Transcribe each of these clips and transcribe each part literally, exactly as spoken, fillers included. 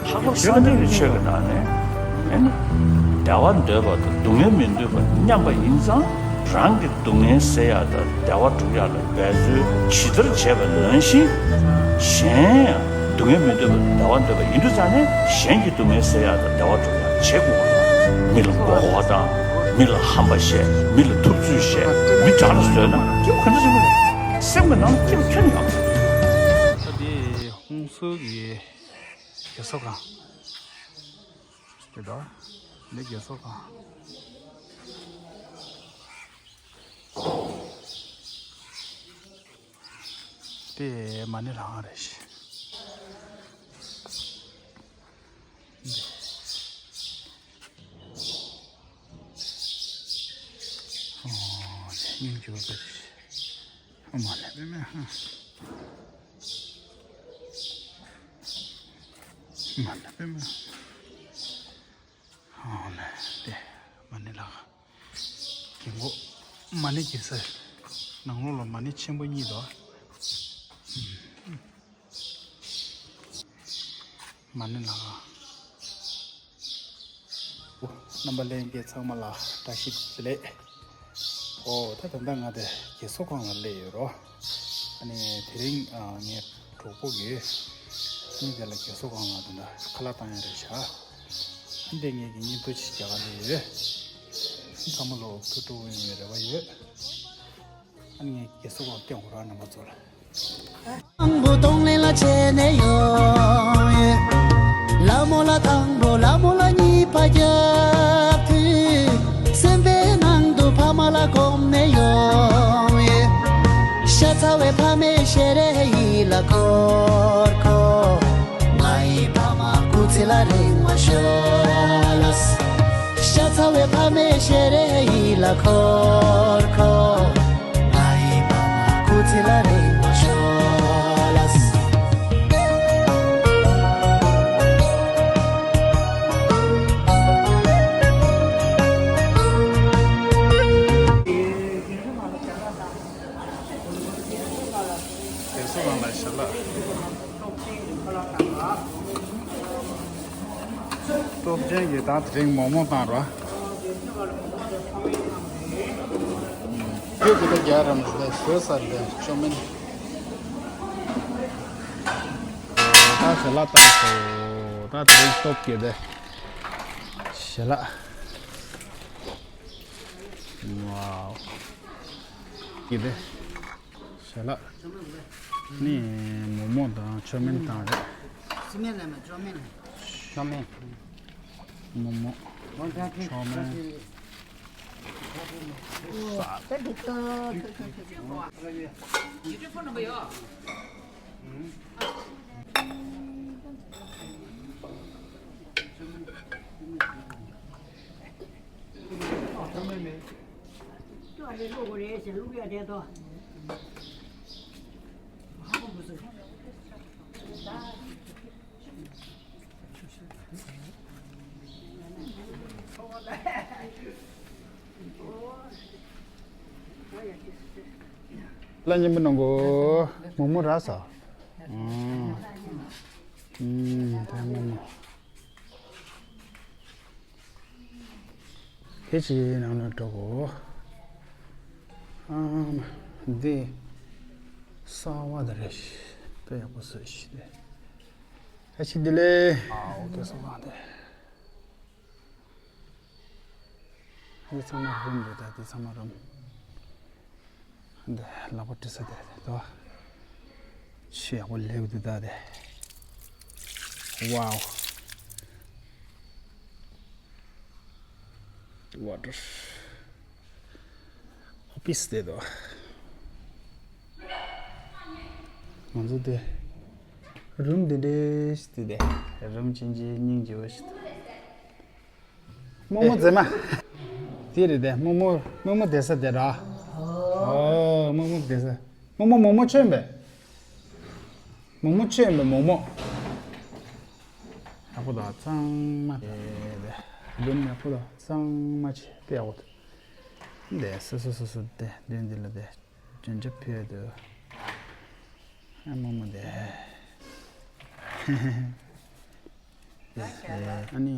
ལྷག་པར་སངས་རྒྱས་ཀྱི་ཆོས་ཀྱི་ནང་ནས་ཨེ་ནི་བདེ་བ་འདོད་པ་དང་སྡུག་བསྔལ་མི་འདོད་པ་མཉམ་པ་ཡིན་ཙང་། རང་གི་སྡུག་བསྔལ་སེལ་ཡག་དང་བདེ་བ་སྒྲུབ་ཡག་ལ་འབད་རྩོལ་ཇི་ལྟར་བྱས་པ་ནང་བཞིན། གཞན་ཡང་སྡུག་བསྔལ་མི་འདོད་པ་བདེ་བ་འདོད་པ་ཡིན་དུས་ཙང་ནས། གཞན་གྱི་སྡུག་བསྔལ་སེལ་ཡག་དང་བདེ་བ་སྒྲུབ་ཡག་བྱེད་དགོས་པ་དང་། མི་ལ་མགོ་སྐོར་བཏང་། མི་ལ་ཧམ་པ་བཤད། མི་ལ་ཐུབ་ཚོད་བཤད། མི་དགྲ་ལ་བཟོས་ན་སྐྱིད་པོ་ག་འདྲ་ཞིག་རེད། སེམས་ཀྱི་ནང་ལ་སྐྱིད་པོ་ཁྱོན་ཡོད་མ་རེད། ད་དེ་ཧོང་སུའུ་གི་རྒས་གསོ་ཁང་། དེ་དག་ནི་རྒས་གསོ་ཁང་། དེ་མ་ཎི་ལྷ་ཁང་རེད་ཤག་འདི། ཨོ། སྙིང་རྗེ་པོ་དཔེ་རེད་ཤག་མ་ཎི་པདྨེ་ཧ། མ་ཎི་པདྨེ་ཧ། ཨོ་ལེ། དེ་མ་ཎི་ལྷ་ཁང་། རྒན་གོག་མ་ཎི་རྒྱག་ས། ནང་ལོགས་ལ་མ་ཎི་ཆེན་པོ་གཉིས་འདུག་ཨ། མ་ཎི་ལྷ་ཁང་། རྣམ་པ་ལྷན་རྒྱས་ཚང་མ་ལ་བཀྲ་ཤིས་བདེ་ལེགས། ཨོ་ད་ད་ལྟ་ང་དེ་རྒས་གསོ་ཁང་ལ་སླེབས་ཡོད་རོ། ཨ་ནི་དེ་རིང་ཨ་ངའི་གྲོགས་པོ་གིས་ཨ་ནི་དེ་ལ་རྒས་གསོ་ཁང་ལ་དེ་འདྲ་ཁ་ལག་བཏང་ཡ་རེད་ཤག་ཨ་ནི་དེ་ངེད་ཀྱིས་མཉེས་པོ་ཅིག་རྒྱག་ག་སླེབས་ཡོད། ཚང་མ་ལ་ཐུགས་སྤྲོ་བོ་ཡོང་བའི་རེ་བ་ཡོད། ཨ་ནི་ངས་རྒས་གསོ་ཁང་སྟོན་དགོས་ར་རྣམ་པ་ཚོ་ལ། དང་པོ་གདོང་ལེན་ལ་བྱས་ནས་ཡོང་ཡོད། ལ་མོ་ལ་དང་པོ་ལ་མོ་ལ་གཉིས་པ་རྒྱབ་དུས། སེམས་པའི་ནང་དུ་ཕ་མ་ལ་བསྒོམས་ནས་ཡོང་ཡོད། ཤ་ཚ་བའི་ཕ་མའི་ཞལ་རས་ཡིད་ལ་འཁོར་འཁོར། ང་ཡི་ཕ་མ་སྐུ་ཚེ་ལ་རིང་བ་ཤོག་ལགས། ཤ་ཚ་བའི་ཕ་མའི་ཞལ་རས་ཡིད་ལ་འཁོར་འཁོར། ང་ཡི་ཕ་མ་སྐུ་ཚེ་ལ་རིང་བ་ཤོག་ལགས། རྒས་གསོ་ཁང་ལ་ཞལ་ལག་སྟོབས་ཆེན་གྱི་ད་དེ་རིང་མོག་མོག་བཏང་རོ། ཁྱོད་ཀྱི་ད་རྒྱ་རམ་ཟེར་ཞོ་ས་རེད་ཅོ་མིན། ད་ཞལ་ལག་བཏང་སོང་། ད་དེ་རིང་སྟོབས་ཀྱི་དེ་ཞལ་ལག་ཝའོ། ཀྱི་དེ། ཞལ་ལག་ནི་མོག་མོག་དང་ཅོ་མིན་བཏང་རེད། སི་མེན་ལ་མ་ཅོ་མིན། ཅོ་མིན། མོག་མོག་ཅོ་མིན། ས། ལ་མཉམ་པོ་གནང་གོ། མོག་མོག་རག་སོང་། ཨང་། ཨང་། ད་མོག་མོག་ཕལ་ཆེར་ནང་ལ་འགྲོ་གོ། ཨང་། འདི་གསར་པ་དེ་རེད། དཔེ་ཡག་པོ་བཟོས་ཤག་དེ། ཨ་ཕྱི་འདི་ལས། ཨའོ་དེ་སོང་ང་དེ། འདི་ཚང་མ་རུམ་རེད། ད་འདི་ཚང་མ་རུམ། འདི་ལག་པ་འདྲི་ས་དེ་དོ། ཆུ་ཡག་པོ་ལེབ་འདུག་ད་དེ། ཝའོ། ཝ་ཊར། ཨོ་ཕི་སི་དེ་དོ། ང་ཚོ་དེ་རུམ་དེ་འདྲས་ཞིག་དེ་དེ་རུམ་ཆེན་ཆེན་སྙིང་རྗེ་བོ་ཞིག་དང་། རྨོ་མོ་མཛེས་མ། དེ་རེད་དེ་རྨོ་མོ་རྨོ་མོ་བསྡད་ས་དེ་ར། ཨོ་རྨོ་མོ་བསྡད་ས། རྨོ་མོ་མོག་མོག་ཁྱོད་ཡིན་པས། མོག་མོག་ཁྱོད་ཡིན་པས་མོག་མོག་ཡག་པོ་དང་གཙང་མ་དེ་རེད། རུམ་ཡག་པོ་དང་གཙང་མ་ཆེ་དཔེ་ཡག་པོ་དེ། འདི་སོ་སོ་སོ་སོ་དེ་འདི་འདི་ལ་དེ། ཅོན་ཅོ་ཕུལ་འདུག་ཨ་མོ་མོ་དེ། ཨ་ནི་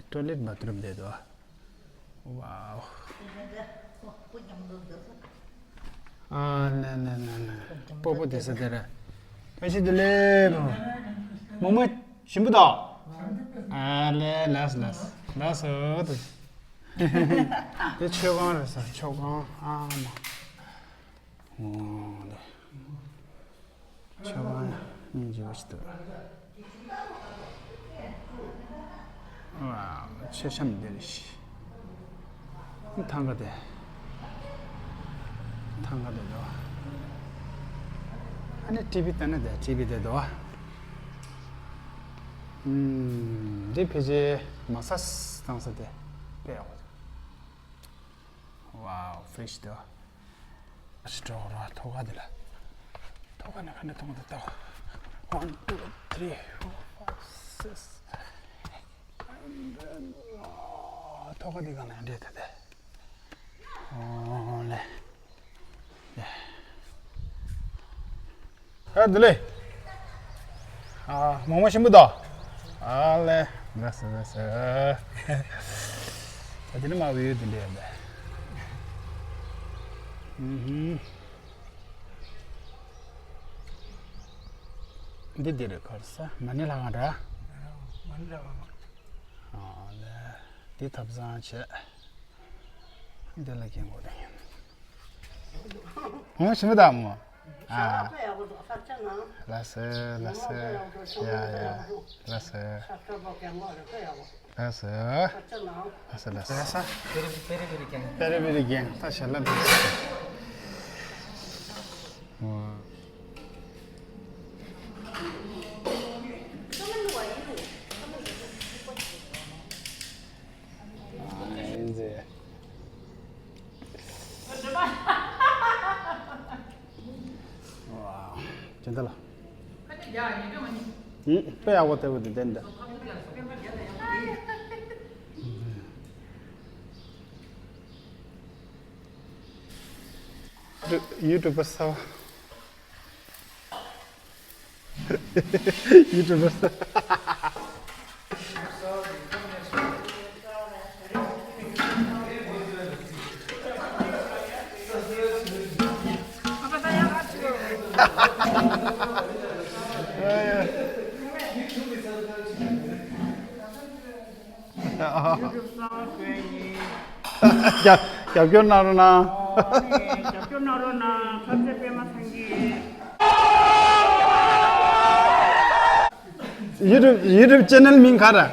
ཊོའི་ལེཊ་བཱ་ཐི་རུམ་དེ་འདུག་ཝའོ། ཨ་ལེ་ལེ་ལེ་ལེ། སྤོ་བོ་དེ་ས་དེ་ར། བཀྲ་ཤིས་བདེ་ལེགས། མོ་མོ་ཞིམ་པོ་དང་། ཨ་ལེ་ལགས་སོ་ལགས་སོ་ལགས་སོ། དེ་མཆོད་ཁང་རེད་ས། མཆོད་ཁང་ཨ་མ། ཨོ་ལེ། མཆོད་ཁང་ཡང་སྙིང་རྗེ་པོ་ཞིག་འདུག་ཨ་མཆོད་བཤམས་འདི་རེད་ཤི། ཐང་ག་དེ། ཐང་ག་དེ་འདུག་ཨ་ནི་ཊི་བི་ལྟ་ན་དེ་ཊི་བི་དེ་འདུག་ཨམ། འདི་ཕལ་ཆེར་མ་སཱཇ་བཏང་ས་དེ་དཔེ་ཡག་པོ་འདུག་ཝའོ། ཕི་རིཇ་དེ། ཞིག་འགྲོ་ར། ཐོག་ཁ་དེ་ལ། ཐོག་ཁ་ནས་ག་འདྲ་མཐོང་གི་འདུག One, two, three, four, five, six. ཐོག་ཁ་དེ་ག་ནས་འདྲེས་ཐུབ་དེ། ཨོ་ལེ། ཨ་བདེ་ལེགས། ཨ་མོག་མོག་ཞིམ་པོ་དང་། ཨ་ལེ། ལགས་སོ་ལགས་སོ། ད་དེ་ནི་མ་བུ་ཡོད་དེ་འདྲ་ཡོད་པས། ཨུ་ཧུམ། འདི་འདི་རེད་ཁར་ས་མ་ཎི་ལྷ་ཁང་འདྲ། མ་ཎི་ལྷ་ཁང་། ཨ་ལེ། འདི་ཐབ་ཚང་བྱས། འདི་ལ་སྐྱེལ་དགོས་རེད། ཨོ་ཞིམ་པོ་དང་མོ། ཨ། ལགས་སོ་ལགས་སོ། ཡ་ཡ། ལགས་སོ། ལགས་སོ། ལགས་སོ་ལགས་སོ། པེ་རི་པེ་རི་གེང་། པེ་རི་པེ་རི་གེང་། ད་ཞལ་ལག་འདི། ཨོ། ཨ་ཡིན་ཟེར། ཝའོ། ཇི་འདྲ་ལ། ཨུ། དཔེ་ཡག་པོ་ལྟ་བུ་དེ་བསྟན་འདྲ། ཡུ་ཊུབ་པ་གསར་པ། ཡུ་ཊུབ་པ་གསར་པ། རྒྱབ་རྒྱབ་སྐྱོར་གནང་རོགས་གནང་། ཨོ་ནི་རྒྱབ་སྐྱོར་གནང་རོགས་གནང་། ཁ་ཚེ་པད་མ་སངས་རྒྱས། ཡུ་ཊུབ་ཡུ་ཊུབ་ཅེ་ནལ་མིང་ག་རེ།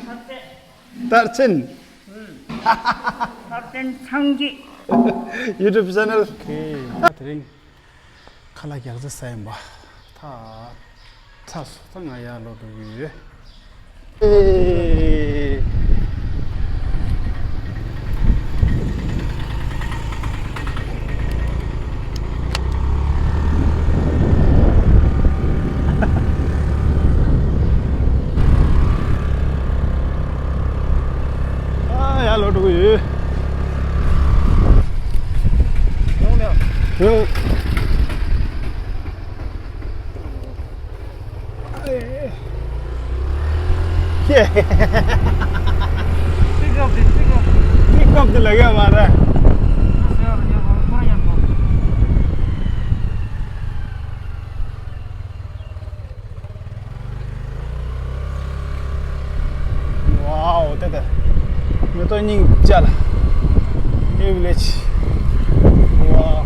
ཁ་ཚེ། སྟག་ཆེན། ཨུམ། སྟག་ཆེན་སངས་རྒྱས། ཡུ་ཊུབ་ཅེ་ནལ། ཨོ་ཁེ། དེ་རིང་ཁ་ལག་རྒྱག་རྩེ་ས་ཡིན་པ། ད་ཚ་སོ། ད་ང་ཡར་ལོག་འགྲོ་གི་ཡོད། ཨེ། ཨ་ཡར་ལོག་འགྲོ་གི་ཡོད། ཡོང་ལེ། ཡོང་། ཧེ། པིག་ཨབ་དེ། པིག་ཨབ། པིག་ཨབ་དེ་ལབ་ཡ་མ་རེད། ཝའོ། དེ་དེ། མེ་ཏོག་སྙིང་རྗེ་ལ། ནིའུ་ཝི་ལེཇ། ཝའོ།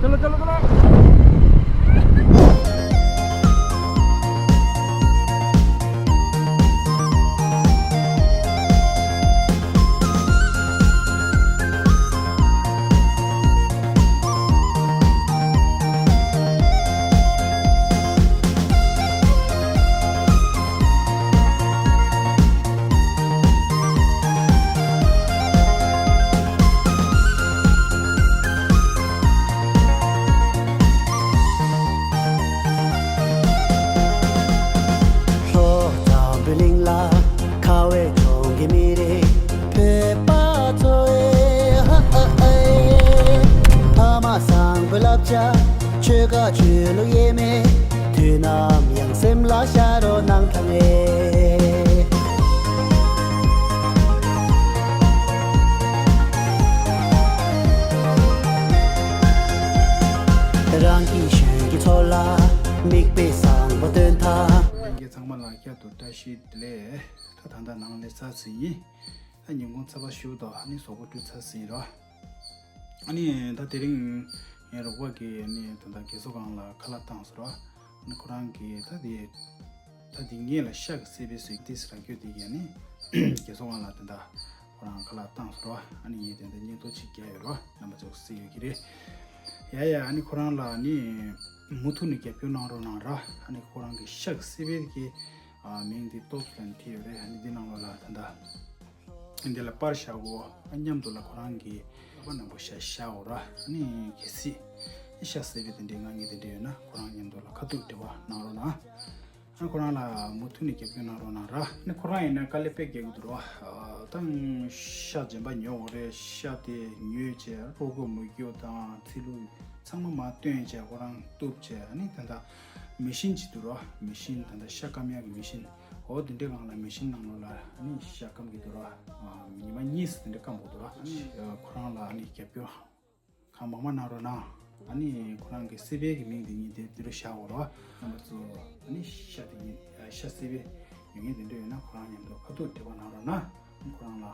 ཅལ་ལོ་ཅལ་ལོ་ཅལ་ལོ། ཆོས་ཀ་ཆོས་ལུགས་དབྱེར་མེད། དུས་ནམ་ཡང་སེམས་ལ་ཤར་རོ་ནང་ཐང་ཨེ། རང་གི་གཞུང་གི་ཚོགས་ལ་མིག་དཔེ་བཟང་པོ་སྟོན་ཐང་། ལྷན་རྒྱས་ཚང་མ་ལ་བསྐྱར་དུ་བཀྲ་ཤིས་བདེ་ལེགས། ད་ད་ལྟ་ནང་ལས་ཚར་ཟིན་ཡིན། ད་ཉིན་གུང་ཚ་བ་ཞུ་དོ། ཨ་ནི་གཟུགས་པོ་བཀྲུས་ཚར་ཟིན་རོ། ཨ་ནི་ད་དེ་རིང་ངའི་རོགས་པ་གིས་ཨ་ནི་ད་ལྟ་རྒས་གསོ་ཁང་ལ་ཁ་ལག་བཏང་སོང་རོ། ཨ་ནི་ཁོ་རང་གིས་ད་དེ་ད་དེ་ངེད་ལ་ཤ་གི་སི་པན་ཟེར་ཏིས་ར་རྒྱུ་དེ་གིས་ཨ་ནི་རྒས་གསོ་ཁང་ལ་ད་ལྟ་ཁོ་རང་ཁ་ལག་བཏང་སོང་རོ། ཨ་ནི་ངས་ད་ལྟ་བརྙན་ཐུང་ཅིག་བརྒྱབ་ཡོད་རོ། རྣམ་པ་ཚོ་གཟིགས་ཡོད་ཀྱི་རེད། ཡ་ཡ། ཨ་ནི་ཁོ་རང་ལ་ཨ་ནི་མུ་མཐུད་ནས་རྒྱབ་སྐྱོར་གནང་རོགས་གནང་ར། ཨ་ནི་ཁོ་རང་གི་ཤ་གི་སི་པན་གྱི་ཨ་མིང་དེ་ཏོབ་ལ་བྲིས་ཡོད་རེད། ཨ་ནི་འདི་ནང་ལོགས་ལ་ད་ལྟ་འདི་ལ་པར་བཞག་གོ། ཨ་མཉམ་དུ་ལ་ཁོ་རང་གི་ལག་པ་ནང་པོ་ཤ་བཞག་འོ་ར། ཨ་ནི་གལ་སྲིད་ཤ་སི་པན་དེ་འདྲའི་མངགས་མཁན་དེ་འདྲ་ཡོད་ན་ཁོ་རང་མཉམ་དུ་ལ་ཁ་ཐུག་འབྲེལ་བ་གནང་རོགས་གནང་། ཨ་ཁོ་རང་ལ་མུ་མཐུད་ནས་རྒྱབ་སྐྱོར་གནང་རོགས་གནང་ར། ཨ་ནི་ཁོ་རང་ཡིན་ན་དཀའ་ལས་དཔེ་རྒྱག་གི་འདུག་ར། ཨ་ད་ཤ་རྗེན་པ་ཉོ་དགོས་རེད། ཤ་དེ་ཉོས་བྱས་རོ་སྐོར་མུ་རྒྱུ་དང་ཚི་ལུ་ཚང་མ་མར་བཏོན་བྱས་ཁོ་རང་གཏུབ་བྱས། ཨ་ནི་ད་ལྟ་མེ་ཤིན་ཅིག་འདུག་ར། མེ་ཤིན་ད་ལྟ་ཤ་སྐམ་ཡག་གི་མེ་ཤིན། འོ་དེ་འདྲའི་སྒང་ལ་མེ་ཤིན་ནང་ལོགས་ལ་ཨ་ནི་ཤ་སྐམ་གྱི་འདུག་ར། ཨ་ཉི་མ་གཉིས་སུ་དེ་འདྲ་སྐམ་དགོས་འདུག་ར། ཨ་ནི་ཁོ་རང་ལ་ཨ་ནི་རྒྱབ་སྐྱོར་གང་མང་མང་གནང་རོགས་གནང་། ཨ་ནི་ཁོ་རང་གི་སི་པན་གྱི་མིང་དེ་ཉིད་དེ་འདི་རུ་བཞག་འོ་རོ། རྣམ་པ་ཚོ་ཨ་ནི་ཤ་དེ་ཉིད་ཤ་སི་པན་ཡོད་མཁན་དེ་འདྲ་ཡོད་ན་ཁོ་རང་མཉམ་དུ་ཁ་ཐུག་འབྲེལ་བ་གནང་རོགས་གནང་། ཁོ་རང་ལ་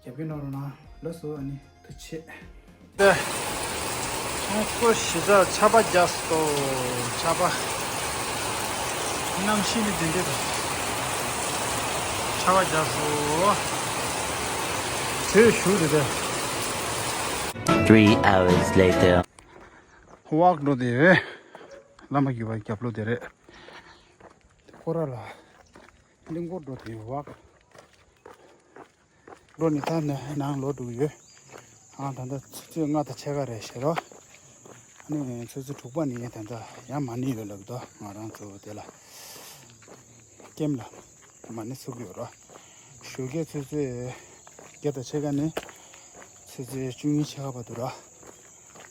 རྒྱབ་སྐྱོར་གནང་རོགས་གནང་། ལགས་སོ། ཨ་ནི་ཐུགས་རྗེ་ཆེ། ཏེ། ཁོང་ཚོ་གཞིས་ཆགས་ཆར་པ་རྒྱག་སོ། ཆར་པ། གནམ་གཤིས་ནི་དེ་འདྲ་དང་། ཆར་པ་རྒྱག་སོ། དེ་ཞུ་རེད་དེ། Three hours later. ཝག་འགྲོ་དེ་རེད། བླ་མ་རྒྱུད་པ་རྒྱབ་ལོགས་དེ་རེད། སྐོར་ར་ལ། གླིང་སྐོར་འགྲོ་དེ་ཝག་འགྲོ་ནི་ད་ནི་ནང་ལོག་འགྲོ་གི་ཡོད། ཨ་ད་ལྟ་ཆུ་ཚོད་ལྔ་དང་ཕྱེད་ཀ་རེད་ཤེས་རོགས། ཨ་ནི་ཆུ་ཚོད་དྲུག་པ་ནི་ད་ལྟ་ཡང་མ་ཎི་ཡོད་ལབ་དོ། ང་རང་ཚོ་དེ་ལ་ཀེམ་ལ་མ་ཎི་ཚུགས་ཡོད་རོགས། ཞོགས་ཀས་ཆུ་ཚོད་བརྒྱད་དང་ཕྱེད་ཀ་ནི་ཆུ་ཚོད་བཅུ་གཉིས་ཕྱེད་ཀ་བར་དུ་རོགས།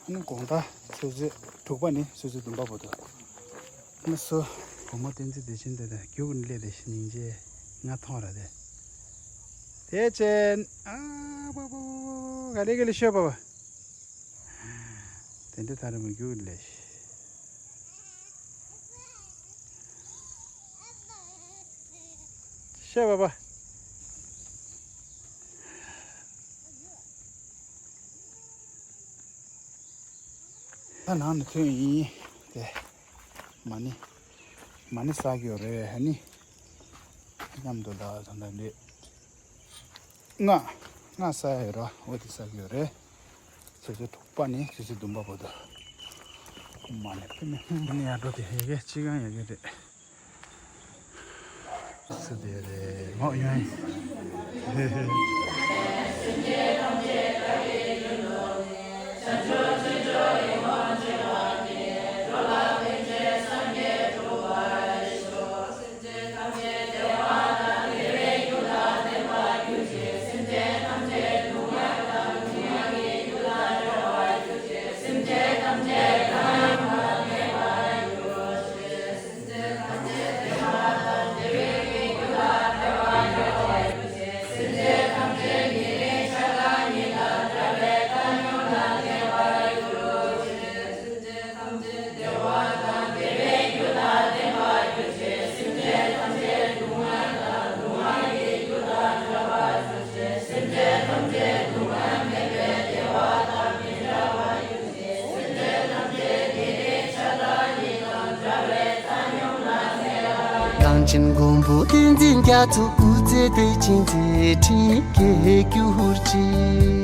ཨ་ནི་དགོང་དག་ཆུ་ཚོད་དྲུག་པ་ནི་ཆུ་ཚོད་བདུན་པ་བར་དུ། ང་སུ། བུ་མོ་བསྟན་འཛིན་བདེ་ཆེན་དེ་དང་རྒྱུགས་ནས་སླེབས་ཏེ་སྙིང་རྗེ། ང་མཐོང་ར་དེ། བདེ་ཆེན། ཨ་པ་པ་པ་པ། ག་ལེ་ག་ལེ་ཤོད་པ་པ། དེ་འདྲ་ཐ་ར་མ་རྒྱུགས་ནས་སླེབས། ཤོད་པ་པ། ད་ནང་ནས་ཐོན་ཡིན། དེ། མ་ཎི། མ་ཎི་བསགས་ཀྱི་ཡོད་རེད་ཧ་ནི། མཉམ་དུ་ལ་ད་ལྟ་འདི། ལྔ། ལྔ་བསགས་ཡོད་ར། འོ་དེ་བསགས་ཀྱི་ཡོད་རེད། ཆུ་ཚོད་དྲུག་པ་ནས་ཆུ་ཚོད་བདུན་པ་བར་དུ། མ་ཎི་ཕུལ་ནས་ཧུམ་ནས་ཡར་འགྲོ་དེ་ཧེ་གེ་ཅི་གང་ཡོད་གི་རེད། སུ་དེ་རེད་ངོ་ཡོང་། གངས་ཅན་མགོན་པོ་བསྟན་འཛིན་རྒྱ་མཚོ་སྐུ་ཚེ་བརྟན་ཅིང་མཛད་འཕྲིན་རྒྱས་གྱུར་ཅིག།